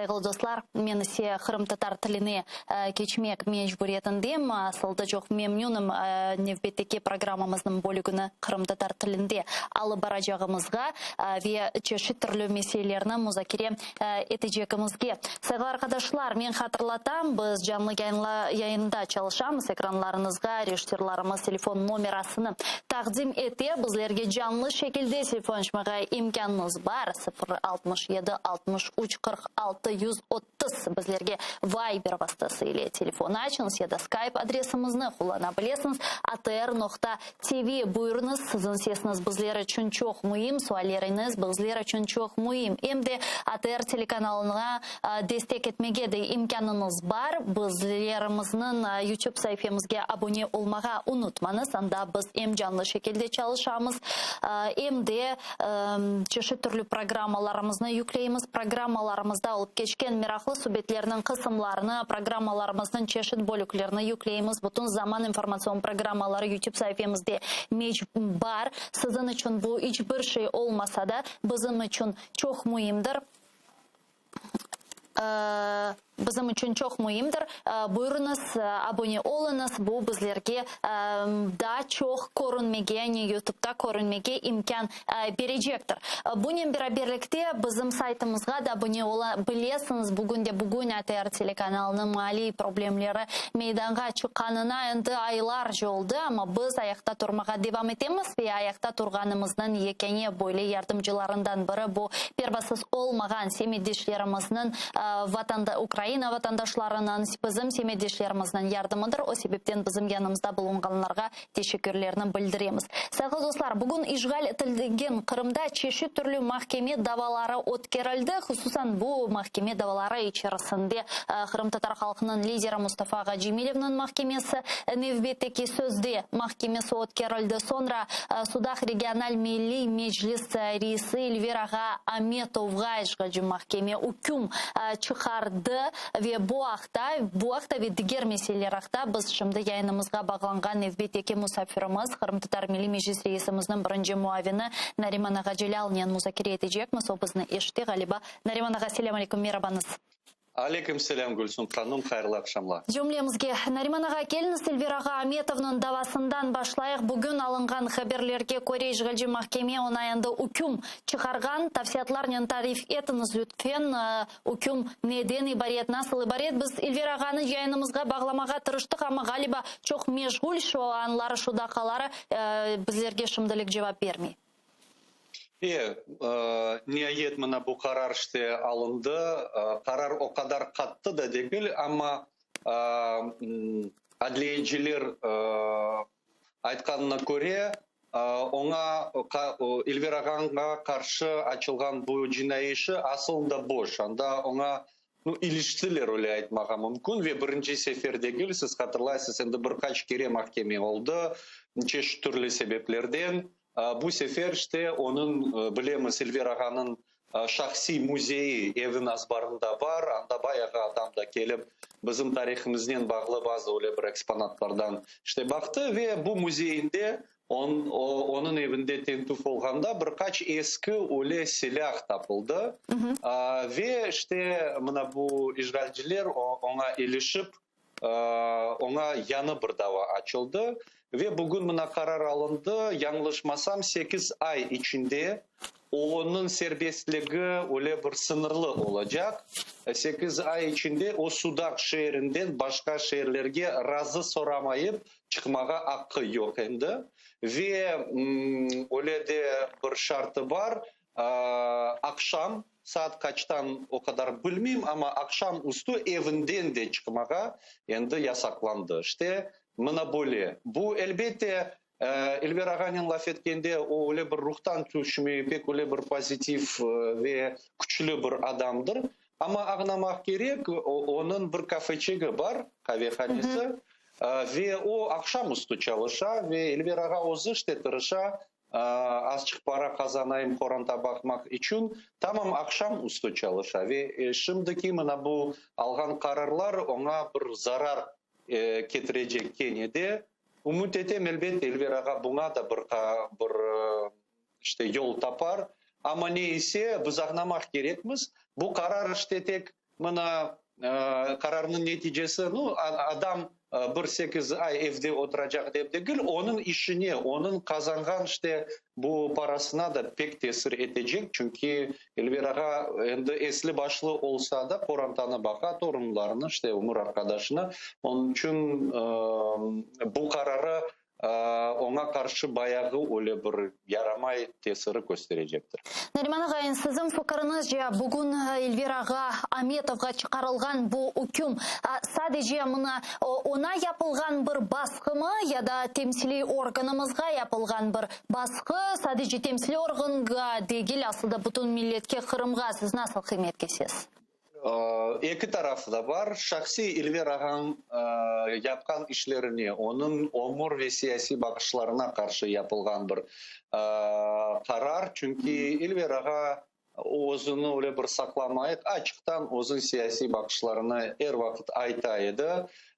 Sayğılı dostlar, men ise qırımtatar tiline keçmek mecburiyetindem. Asılda çoq memnünim nevbetteki programmamıznıñ bölügini qırımtatar tilinde alıp baracağımızğa ve çeşit türlü meselelerni muzakere etecegimizge. Sayğılı arqadaşlar, men hatırlatam, biz canlı yayında çalışamız, ekranlarıñızğa rejissörlarımız telefon nomerasını taqdim ete, bizlerge canlı şekilde telefon açmağa imkânıñız bar, 0 67 63 46 130, bizlerge Viber vastası ile telefon açıñız ya da Skype adresimizni qullana bilesiñiz, atr noqta TV, buyurıñız, siziñ sesiñiz bizler içün çoq müim, sualleriñiz bizler içün çoq müim. Em de ATR telekanalına destek etmege de imkânıñız bar, bizlerimizniñ YouTube saifemizge abone olmağa unutmañız, anda biz em canlı şekilde çalışamız, em de çeşit türlü programmalarımıznı yükleymiz. Programmalarımızda olıp keçken meraqlı subetlerniñ qısımlarını, programmalarımıznıñ çeşit bölüklerini yükleymiz. Bütün zaman informatsion programmaları YouTube saifemizde bar. Siziñ içün bu iç bir şey olmasa da, bizim içün çoq müimdir. Bizim içün çoq müimdir. Buyurıñız, abone oluñız, bu bizlerge daa çoq körünmege, yani YouTubeta körünmege imkân berecektir. Bunen beraberlikte bizim saytımızğa da abone ola bilesiñiz. Bugün de bugün ATR telekanalınıñ maliy problemleri meydanğa çıqqanına endi aylarca oldı, amma biz ayaqta turmağa devam etemiz ve ayaqta turğanımıznıñ yekâne böyle yardımcılarından biri bu pervasız olmağan semetdeşlerimizniñ, vatanda, Ukraina vatandaşlarınıñ, bizim semetdeşlerimizniñ yardımıdır. O sebepten bizim yanımızda bulunğanlarğa teşekkürlerni bildiremiz. Sayğılı dostlar, bugün işğal etilgen Qırımda çeşit türlü mahkeme davaları ötkerildi. Hususan, bu mahkeme davaları içerisinde qırımtatar halqınıñ lideri Mustafa ağa Cemilevniñ mahkemesi nevbetteki sözde mahkemesi ötkerildi. Soñra Sudaq regional milliy meclis reisi İlver ağa Ametovğa işğalci mahkeme üküm çıqardı ve bu aqta, bu aqta ve diger meseleler aqta biz şimdi yayınımızğa bağlanğan nevbetteki musafirimiz, Qırımtatar Milliy Meclis reisimizniñ birinci muavini Nariman ağa Celâlnen muzakere etecekmiz. O bizni eşite, ğaliba. Nariman ağa, selâm aleyküm, merabañız. Aleyküm selâm, Gülsüm hanım, hayırlı aqşamlar. Cümlemizge, Nariman ağa, keliñiz, Elvir ağa Ametovnıñ davasından başlayıq. Bugün alınğan haberlerge köre, işğalci mahkeme oña endi üküm çıqarğan. Tafsiyatlarnen tarif etiñiz, lütfen, üküm neden ibaret, nasıl ibaret? Biz Elvir ağanı yayınımızğa bağlamağa tırıştıq, amma, ğaliba, çoq meşğul şu anları, şu daqqaları, bizlerge şimdilik cevap bermey. E, niayet mına bu qarar işte alındı. Qarar o qadar qattı da degil, amma adliyeciler aytqanına köre, oña, İlver ağaña qarşı açılğan bu cinaiy işi asılında boş. Anda oña, nu, iliştiler, öyle aytmağa mümkün, ve birinci sefer degil, siz hatırlaysız, endi bir qaç kere mahkeme oldı, çeşit türlü sebeplerden. Bu sefer işte onıñ, bilemiz, İlver ağanıñ şahsiy müzeyi evin azbarında bar, anda bayağı adam da kelip, bizim tarihimiznen bağlı bazı öyle bir eksponatlardan işte baqtı ve bu müzeyinde onıñ evinde tintüv olğanda bir qaç eski öyle silâh tapıldı ve işte mına bu işğalciler oña ilişip, Oña yañı bir dava açıldı ve bugün mına qarar alındı, yañlışmasam, sekiz ay içinde onıñ serbestligi öyle bir sıñırlı olacaq. Sekiz ay içinde o Sudaq şeerinden başqa şeerlerge razı soramayıp çıqmağa aqqı yoq endi. Ve öyle de bir şartı bar, Aqşam, saat qaçtan o qadar bilmeyim, amma aqşam üstü evinden de çıqmağa endi yasaqlandı. İşte, mına böyle. Bu, elbette, İlver ağanen laf etkende, o öyle bir ruhtan tüşmey, pek öyle bir pozitiv ve küçlü bir adamdır. Amma añlamaq kerek, onıñ bir kafeçigi bar, qavehanesi, ve o aqşam üstü çalışa ve İlver ağa özü işte tırışa Azçıq para qazanayım qoranta baqmaq içün, tamam aqşam üstü çalışa ve şimdiki mına bu alğan qararlar oña bir zarar ketirecek kene de. Ümüt etem, elbette, İlver ağa buña da bir bir işte yol tapar. Amma ne ise, biz añlamaq kerekmiz, bu qarar işte tek. Mına, qararnıñ neticesi, nu, adam bir sekiz ay evde oturacaq dep degil, onıñ işine, onıñ qazanğan işte bu parasına da pek tesir etecek, çünki Elver ağa endi esli-başlı olsa da, qorantanı baqa, torunlarını, işte ömür arqadaşını, onıñ içün bu qararı oña qarşı bayağı öyle bir yaramay tesiri kösterecektir. Nariman ağay, siziñ fikiriñizce, bugün Elver ağa Ametovğa çıqarılğan bu üküm sadece mına oña yapılğan bir basqımı ya da temsiliy organımızğa yapılğan bir basqı, sadece temsiliy organğa degil, aslında bütün milletke, Qırımğa siz nasıl qıymet kesesiz? Eki tarafı da bar. Şahsiy İlver ağañ yapqan işlerine, onıñ ömür ve siyasiy baqışlarına qarşı yapılğan bir qarar. Çünki İlver ağa özüni öyle bir saqlamayıp, açıqtan özüñ siyasiy baqışlarını er vaqıt ayta edi.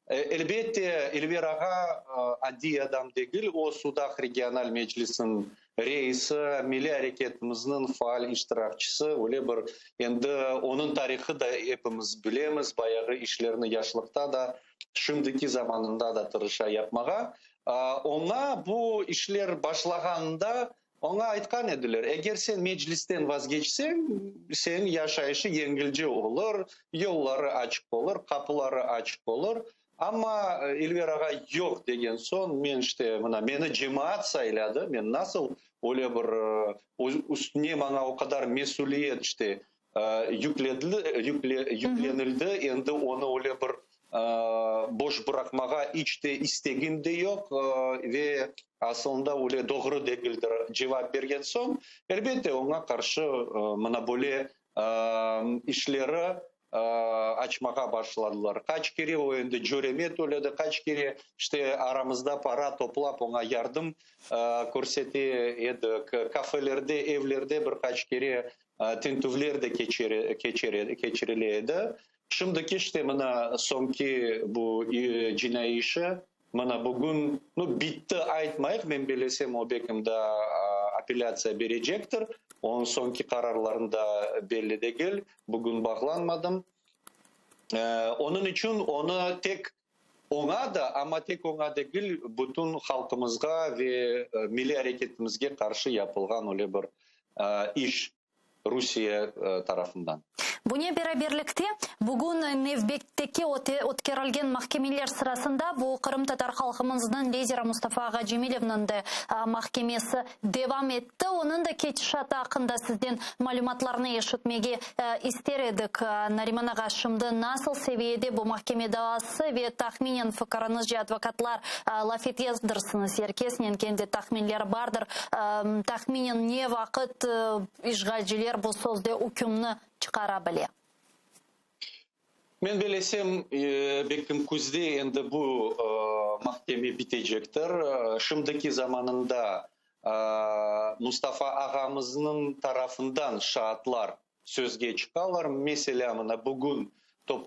Elbette, İlver ağa adiy adam degil, o Sudaq regional meclisiniñ Reisi, milliy areketimizniñ faal iştirakçisi, öyle bir, endi onıñ tarihı da epimiz bilemiz, bayağı işlerni yaşlıqta da, şimdiki zamanında da tırışa yapmağa. Oña bu işler başlağanında oña aytqan ediler, eger sen Meclisten vazgeçseñ, seniñ yaşayışı yengilce olur, yolları açıq olur, qapıları açıq olur. Amma İlver ağa yoq degen soñ, men işte, mına, meni cemaat sayladı, men nasıl öyle bir, üstüne maña o qadar mesüliyet işte yükledli, yüklenildi, endi onı öyle bir boş bıraqmağa iç de istegim de yoq ve asılında öyle doğru degildir cevap bergen soñ, elbette, oña qarşı mına böyle işleri açmağa başladılar. Qaç kere o endi cöreme töledi, qaç kere işte aramızda para toplap oña yardım körsete edik. Kafelerde, evlerde bir qaç kere tintüvler de keçirile edi. Şimdiki işte mına soñki bu cinaiy işi mına bugün, nu, bitti aytmayıq, men belesem o bekim daa apellâtsiya berecektir. Onıñ soñki qararlarını da belli degil. Bugün bağlanmadım. Onıñ içün onı tek oña da, amma tek oña degil, bütün halqımızğa ve milliy areketimizge qarşı yapılğan öyle bir iş Rusiye tarafından. Bunen beraberlikte, bugün nevbetteki ötkerilgen mahkemeler sırasında bu qırımtatar halqımıznıñ lideri Mustafa ağa Cemilevniñ de mahkemesi devam etti. Onıñ da ketişatı aqqında sizden malümatlarnı eşitmege ister edik. Nariman ağa, şimdi nasıl seviyede bu mahkeme davası ve tahminen fikiriñizce advokatlar laf etedirsiñiz, er kesnen kendi tahminleri bardır, tahminen ne vaqıt işğalciler bu sözde ükümni çıqara bile? Men belesem, belkim küzde endi bu mahkeme bitecektir. Şimdiki zamanında Mustafa ağamıznıñ tarafından şaatlar sözge çıqalar. Meselâ, mına bugün,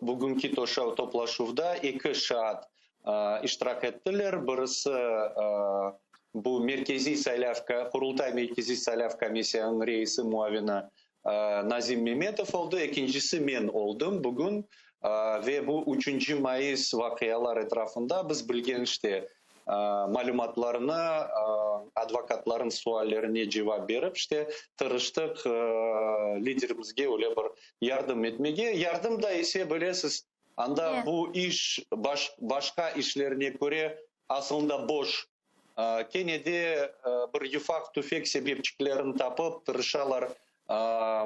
bugünki toplaşuvda eki şaat iştirak ettiler. Birisi bu Merkeziy saylav, Qurultay Merkeziy saylav komissiyanıñ reisi muavini Nazim Memetov oldı, ekincisi men oldım bugün. Ve bu üçünci mayıs vaqialar etrafında biz bilgen işte malümatlarnı, advokatlarnıñ suallerine cevap berip, işte tırıştıq liderimizge öyle bir yardım etmege. Yardım da ise, bilesiz, anda bu iş başqa işlerine köre asılında boş. Kene de bir yufaq-tüfek sebepçiklerini tapıp tırışalar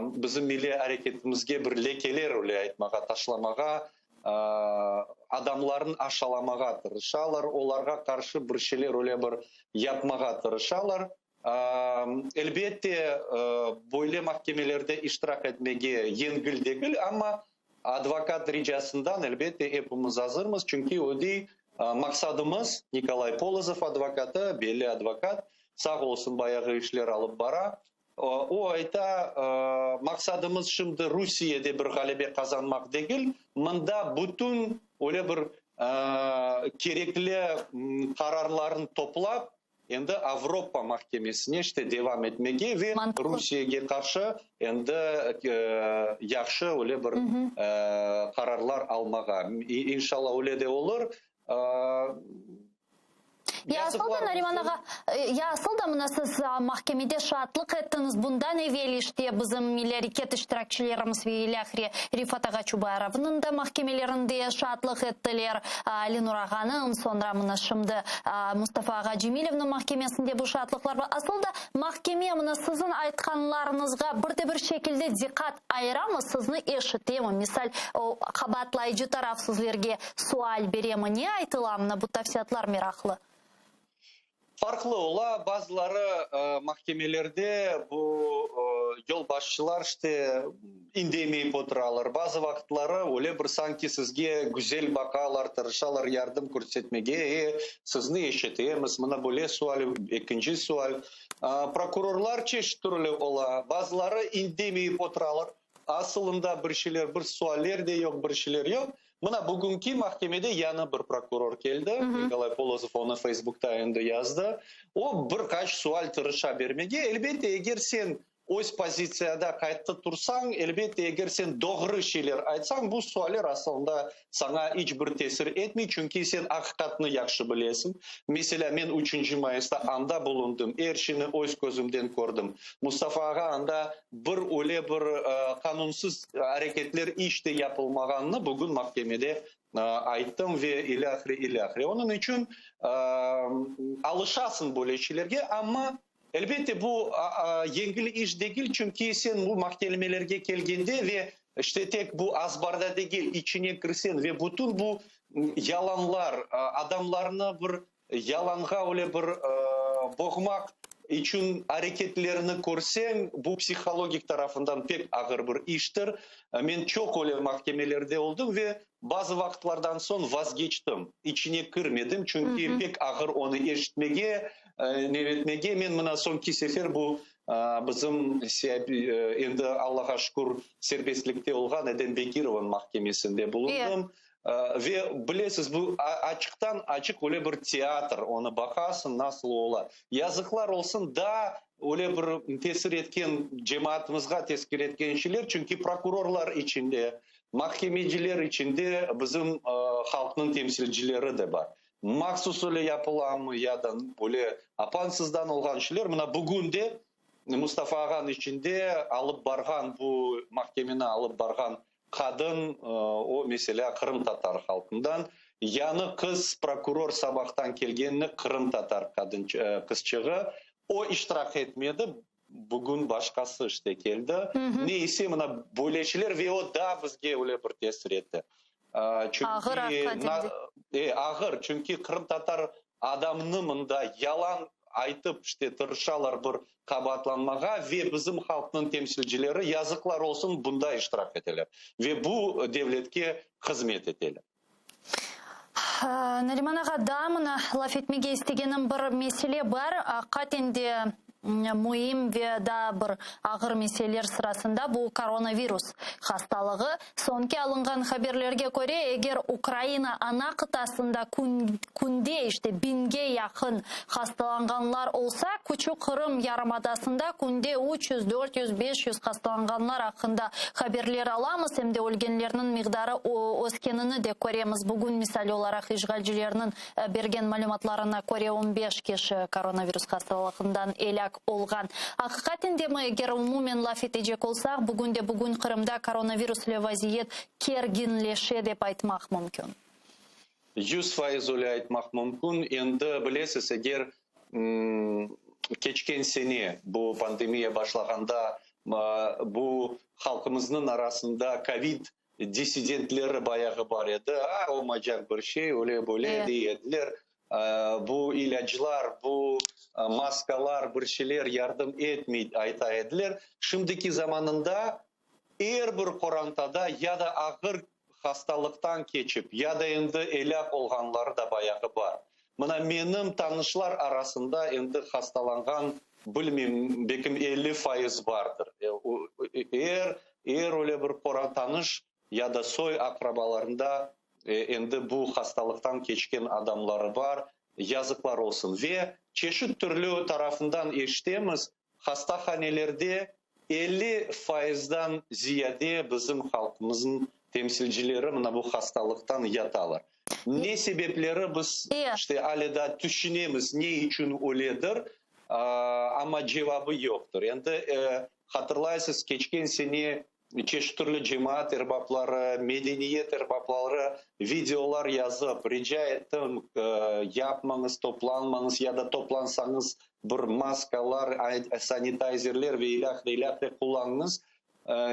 bizim milliy areketimizge bir lekeler öyle aytmağa, taşlamağa, adamlarnı aşalamağa tırışalar, olarğa qarşı bir şeyler öyle bir yapmağa tırışalar. Elbette, böyle mahkemelerde iştirak etmege yengil degil, amma advokat ricasından, elbette, epimiz azırmız, çünki o dey, maqsadımız, Nikolay Polozov advokatı, belli advokat, sağ olsun, bayağı işler alıp bara, O ayta, maqsadımız şimdi Rusiyede bir ğalebe qazanmaq degil, mında bütün öyle bir kerekli qararlarnı toplap, endi Avropa mahkemesine işte devam etmege ve Rusiyege qarşı endi yahşı öyle bir qararlar almağa. İnşallah öyle de olur. Ya asıl da, Nariman ağa, ya asıl da mına siz mahkemede şaatlıq ettiñiz, bundan evel işte bizim milliy areket iştirakçilerimiz ve ilâhre Refat ağa Çubarovnıñ da mahkemelerinde şaatlıq ettiler, Lenur ağanıñ, soñra mına şimdi Mustafa ağa Cemilevniñ mahkemesinde bu şaatlıqlar bar. Asıl da mahkeme mına siziñ aytqanlarıñızğa bir de bir şekilde diqqat ayıramı, sizni eşitemi? Misal, o qabaatlayıcı taraf sizlerge Sual beremi, ne aytıla, mına bu tafsilâtlar meraqlı. Farqlı ola, bazıları mahkemelerde bu yolbaşçılar işte indemeyip oturalar, bazı vaqıtları öyle bir sanki sizge güzel baqalar, tırışalar yardım körsetmege, e, sizni eşitemiz, mına böyle sual, ekinci sual. Prokurorlar çeşit türlü ola, bazıları indemeyip oturalar, Asılında bir şeyler, bir sualler de yoq, bir şeyler yoq. Mına bugünki mahkemede yañı bir prokuror keldi, Nikolay Polozov onı Feysbukta endi yazdı. O, bir qaç sual tırışa bermege. Elbette, eger sen öz pozitsiyada qayttı tursañ, elbette, eger sen doğru şeyler aytsañ, bu sualler asılında saña iç bir tesir etmey, çünki sen aqiqatnı yahşı bilesiñ. Meselâ, men üçünci mayısta anda bulundım, er şeyni öz közümden kördim. Mustafa ağa anda bir öyle bir qanunsız areketler iç de yapılmağanını bugün mahkemede ayttım ve ilâhre, ilâhre. Onıñ içün alışasıñ böyle şeylerge, amma, elbette, bu yengil iş degil, çünki sen bu mahkemelerge kelgende ve işte tek bu azbarda degil, içine kirseñ ve bütün bu yalanlar, adamlarnı bir Yalanğa öyle bir boğmaq içün areketlerini körseñ, bu psihologik tarafından pek ağır bir iştir. Men çoq öyle mahkemelerde oldım ve bazı vaqıtlardan soñ vazgeçtim, içine kirmedim, çünki pek ağır onı eşitmege, nevetmege. Men mına soñki sefer bu bizim endi Allağa şükür serbestlikte olğan Edem Bekirovnıñ mahkemesinde bulundım. Ve bilesiz, bu açıqtan-açıq öyle bir teatr, onı baqasıñ, nasıl ola. Yazıqlar olsun, daa öyle bir tesir etken, cemaatımızğa tesir etken şeyler, çünki prokurorlar içinde, mahkemeciler içinde bizim halqnıñ temsilcileri de bar. Mahsus öyle yapılamı ya da öyle apansızdan olğan şeyler, mına bugün de Mustafa ağanıñ içinde alıp barğan, bu mahkemeni alıp barğan Qadın, o, meselâ, qırımtatar halqından. Yañı qız prokuror sabahtan kelgenini qırımtatar qadın, qızçığı, o iştirak etmedi, bugün başqası işte keldi. Ne ise, mına böyle şeyler ve o daa bizge öyle bir tesir etti. Çünki, Ağır aqiqaten de. E, ağır, çünki qırımtatar Adamnı mında yalan aytıp işte tırışalar bir qabaatlanmağa ve bizim halqnıñ temsilcileri, yazıqlar olsun, bunda iştirak eteler ve bu devletke hızmet eteler. Nariman ağa, daa mına laf etmege istegenim bir mesele bar, aqiqaten de müim ve daa bir ağır meseleler sırasında bu koronavirus hastalığı. Soñki alınğan haberlerge köre, eger Ukraina ana qıtasında künde işte biñge yaqın hastalanğanlar olsa, küçük Qırım yarımadasında künde 300, 400, 500 hastalanğanlar aqqında haberler alamız, em de ölgenlerniñ miqdarı öskenini de köremiz. Bugün, misal olaraq, işğalcilerniñ bergen malümatlarına köre, on beş kişi koronavirus hastalığından elâk olğan. Aqiqaten demi, eger umumen laf etecek olsaq, bugün de bugün Qırımda koronavirus ile vaziyet kerginleşe dep aytmaq mümkün? 100% öyle aytmaq mümkün. Endi bilesiz, eger keçken sene bu pandemiya başlağanda bu halqımıznıñ arasında kovid dissidentleri bayağı bar edi, a, olmaycaq bir şey, öyle böyle dey ediler. Bu ilâclar, bu maskalar, bir şeyler yardım etmey, ayta ediler. Şimdiki zamanında er bir qorantada ya da ağır hastalıqtan keçip, ya da endi elâk olğanları da bayağı bar. Mına menim tanışlar arasında endi hastalanğan, bilmeyim, belkim 50% bardır. Er, er öyle bir qoran tanış ya da soy aqrabalarında endi bu hastalıqtan keçken adamları bar, yazıqlar olsun. Ve. Çeşit türlü tarafından eşitemiz, hastahanelerde 50 fayızdan ziyade bizim halqımıznıñ temsilcileri mına bu hastalıqtan yatalar. Ne sebepleri biz işte ale daa tüşünemiz, ne içün öyledir, amma cevabı yoqtır. Endi hatırlaysız, keçken sene çeşit türlü cemaat erbapları, medeniyet erbapları videolar yazıp, rica ettim, yapmañız, toplanmañız ya da toplansañız bir maskalar, sanitayzerler ve ilâhre, ilâhre qullanıñız.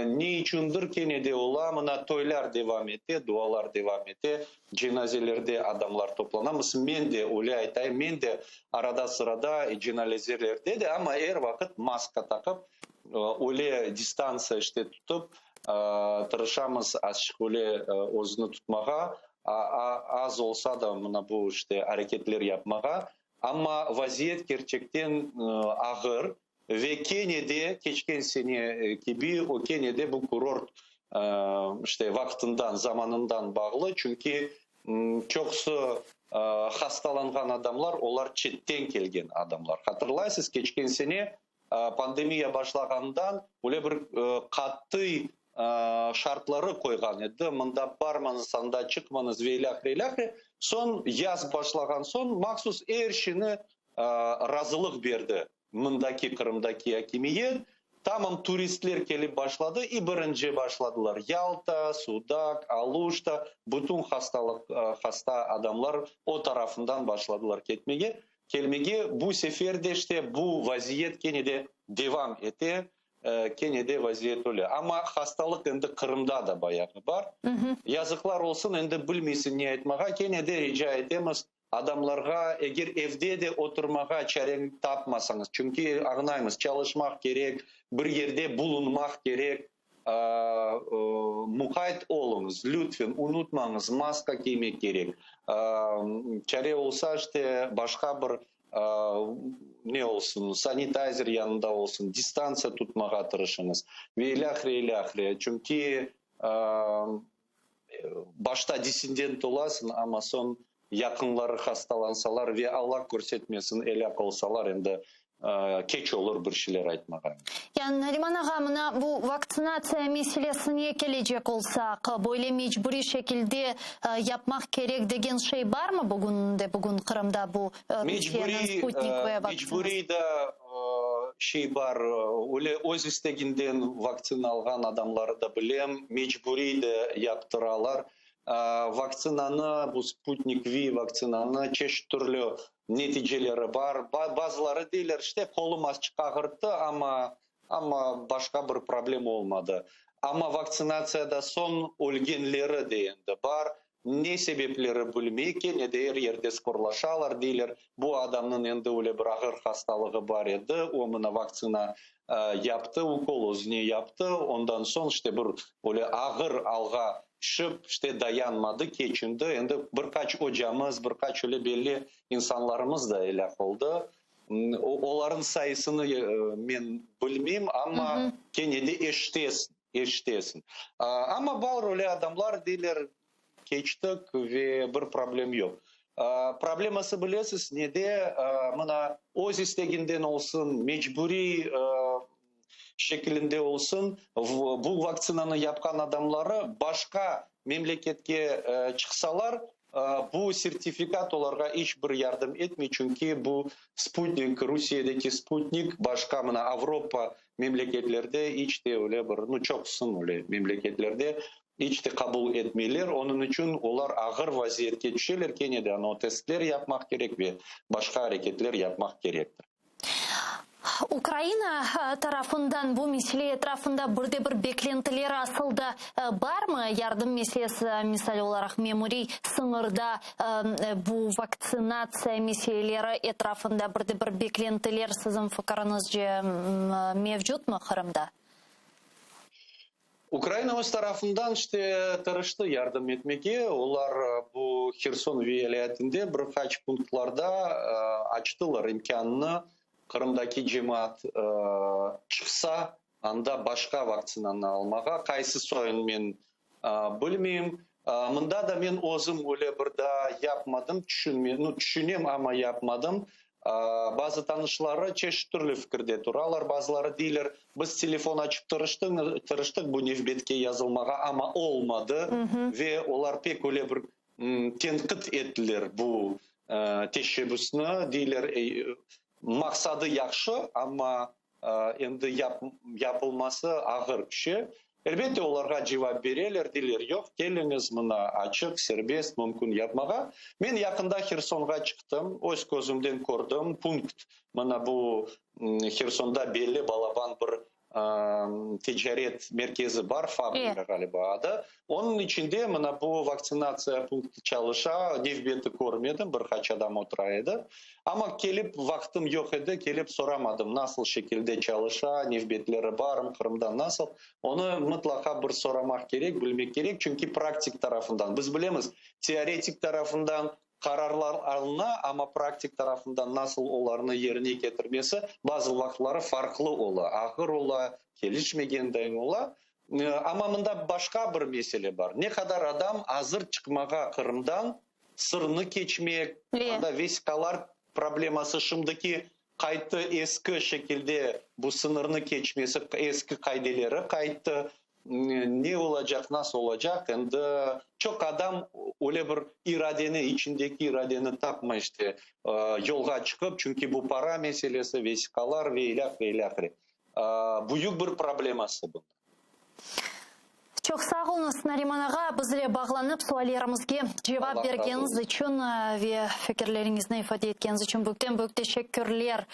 Ne içündir kene de ola, mına toylar devam ete, dualar devam ete, cenazelerde adamlar toplanamız. Men de öyle aytayım, men de arada-sırada cenalezelerde de, amma er vaqıt maska taqıp, öyle distantsiya işte tutıp, tırışamız azçıq öyle özüni tutmağa, az olsa da mına bu işte areketler yapmağa. Amma vaziyet kerçekten ağır. Ve kene de, keçken sene kibi, o kene de bu kurort, işte, vaqtından, zamanından bağlı, çünki çoqusı hastalanğan adamlar, olar çetten kelgen adamlar. Hatırlaysız, keçken sene pandemiya başlağanından öyle bir qattıy şartları qoyğan edi, mında barmañız, anda çıqmañız ve ilâhre, ilâhre. Soñ, yaz başlağan soñ, mahsus er şeyni razılıq berdi mındaki Qırımdaki akimiyet. Tamam turistler kelip başladı, i birinci başladılar Yalta, Sudaq, Aluşta, bütün hastalıq, hasta adamlar o tarafından başladılar ketmege, kelmege. Bu sefer de işte bu vaziyet kene de devam ete, kene de vaziyet öyle. Amma hastalıq endi Qırımda da bayağı bar. Yazıqlar olsun, endi bilmeysiñ ne aytmağa, kene de rica etemiz, Adamlarğa, eger evde de oturmağa çare tapmasañız, çünki añlaymız, çalışmaq kerek, bir yerde bulunmaq kerek, muqayt oluñız, lütfen, unutmañız, maska kiymek kerek. Çare olsa, işte, başqa bir ne olsun, sanitayzer yanında olsun, distantsiya tutmağa tırışıñız ve ilâhre, ilâhre. Çünki Başta dissident olasıñ, amma soñ yaqınları hastalansalar ve Alla körsetmesin, elâk olsalar, endi keç olur bir şeyler aytmağa. Yani, Nariman ağa, mına bu vaktsinatsiya meselesine kelecek olsaq, böyle mecburiy şekilde yapmaq kerek degen şey barmı bugün de-bugün Qırımda bu Rusiyeniñ Sputnik V vaksinası? Mecburiy da şey bar, öyle öz isteginden vaktsina alğan adamları da bilem, mecburiy de yaptıralar. Vaktsinanı, bu Sputnik V vaktsinanı çeşit türlü neticeleri bar. Bazıları deyler, işte, qolum azçıq ağırttı, amma, amma başqa bir problem olmadı. Amma vaktsinatsiyada soñ ölgenleri de endi bar. Ne sebepleri bilmey, kene de er yerde sporlaşalar, deyler, bu adamnıñ endi öyle bir ağır hastalığı bar edi, o mına vaktsina yaptı, ukol özüne yaptı, ondan soñ işte bir öyle ağır alğa tüşip, işte dayanmadı, keçindi. Endi bir qaç ocamız, bir qaç öyle belli insanlarımız da elâk oldı. Olarnıñ sayısını men bilmeyim, amma kene de eşitesiñ. Eşitesiñ. Amma bar öyle adamlar, deyler, keçtik ve bir problem yoq. Probleması bilesiz nede, mına, öz isteginden olsun, mecburiy şekilinde olsun, bu vaktsinanı yapqan adamları başqa memleketke çıqsalar, Bu sertifikat olarğa iç bir yardım etmey, çünki bu sputnik, Rusiyedeki sputnik, başqa mına Avropa memleketlerde iç te öyle bir, nu, çoqusın öyle memleketlerde iç te qabul etmeyler. Onıñ içün olar ağır vaziyetke tüşeler, kene de anavı testler yapmaq kerek ve başqa areketler yapmaq kerektir. Ukraina tarafından bu mesele etrafında bir de bir beklentiler asıl da barmı? Yardım meselesi, misal olaraq, memuriy sıñırda bu vaktsinatsiya meseleleri etrafında bir de bir beklentiler siziñ fikiriñizce mevcutmı Qırımda? Ukraina öz tarafından işte tırıştı yardım etmege. Olar bu Herson vilâyetinde bir qaç punktlarda açtılar imkânnı, Qırımdaki cemaat çıqsa, anda başqa vaktsinanı almağa. Qaysı soyun men bilmeyim. Mında da men özüm öyle bir daa yapmadım, tüşünme, nu, tüşünem, amma yapmadım. Bazı tanışları çeşit türlü fikirde turalar, bazıları deyler, biz telefon açıp tırıştıq bu nevbetke yazılmağa, amma olmadı, ve olar pek öyle bir tenqit ettiler bu teşebbüsni, deyler, maqsadı yahşı, amma Endi yapılması ağır işi. Elbette, olarğa cevap bereler, deyler, yoq, keliñiz, mına açıq, serbest, mümkün yapmağa. Men yaqında Hersonğa çıqtım, öz közümden kördim, punkt, mına bu Hersonda belli balaban bir ticaret merkezi bar, Fabrika ğaliba adı, onıñ içinde mına bu vaktsinatsiya punktı çalışa, nevbeti körmedim, bir qaç adam otura edi. Amma kelip vaqtım yoq edi, kelip soramadım, nasıl şekilde çalışa, nevbetleri barmı, Qırımda nasıl. Onı mıtlaqa bir soramaq kerek, bilmek kerek, çünki praktik tarafından, biz bilemiz, teoretik tarafından qararlar alına, amma praktik tarafından nasıl olarnı yerine ketirmesi bazı vaqıtları farqlı ola, ağır ola, kelişmegenday ola. Amma mında başqa bir mesele bar, ne qadar adam azır çıqmağa Qırımdan, sırnı keçmek, anda vesiqalar probleması, şimdiki qayttı eski şekilde bu sıñırnı keçmesi, eski qaideleri qayttı, ne olacaq, nasıl olacaq, endi çoq adam öyle bir iradeni, içindeki iradeni tapmay işte, yolğa çıqıp, çünki bu para meselesi, vesiqalar ve ilâhre, ilâhre. Büyük bir probleması bunda. Çoq sağ oluñız, Nariman ağa, bizle bağlanıp suallerimizge cevap bergeniñiz içün ve fikirleriñizni ifade etkeniñiz içün büyükten-büyük teşekkürler.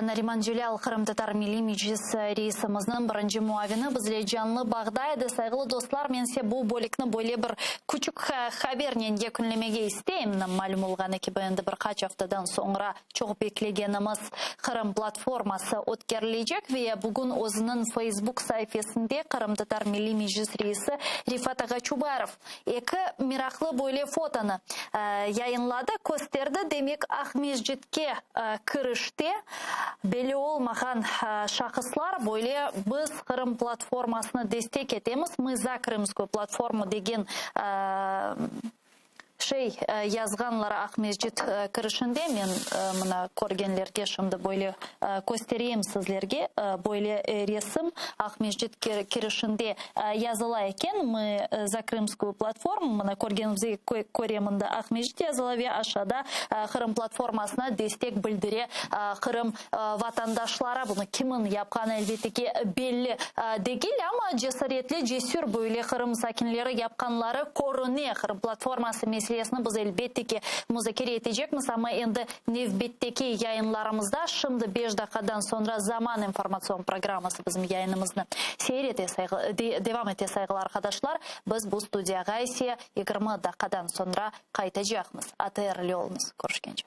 Nariman Celâl, Qırımtatar Milliy Meclis reisimizniñ birinci muavini bizle canlı bağda edi. Sayğılı dostlar, men ise bu bölükni böyle bir küçük habernen yekünlemege isteyim. Malüm olğanı kibi, endi bir qaç aftadan soñra Çoq beklegenimiz Qırım platforması ötkerilecek ve bugün özüniñ Feysbuk saifesinde Qırımtatar Milliy Meclis reisi Refat ağa Çubarov eki meraqlı böyle fotonı yayınladı, kösterdi. Demek, Aqmescitke kirişte belli olmağan şahıslar böyle Biz Qırım platformasını destek etemiz, Mı za Krımskuyu platformu degen Şey, yazğanlar Aqmescit kirişinde, men mına körgenlerge şimdi böyle köstereyim sizlerge, böyle resim Aqmescit kirişinde yazıla eken, Mı za Krımskuyu platformu, mına körgenimizge köre mında Aqmescit yazıla ve aşağıda Qırım platformasına destek bildire Qırım vatandaşları. Bunı kimin yapqanı, elbette ki, belli degil, amma cesaretli, cesür böyle Qırım sakinleri yapqanları körüne. Qırım platforması meselesini biz, elbette ki, muzakere etecekmiz, amma endi nevbetteki yayınlarımızda. Şimdi beş daqqadan soñra Zaman informatsion programması bizim yayınımıznı seyir ete, devam ete, sayğılı arqadaşlar. Biz bu studiyağa ise 20 daqqadan soñra qaytacaqmız. ATR ile oluñız. Körüşkence.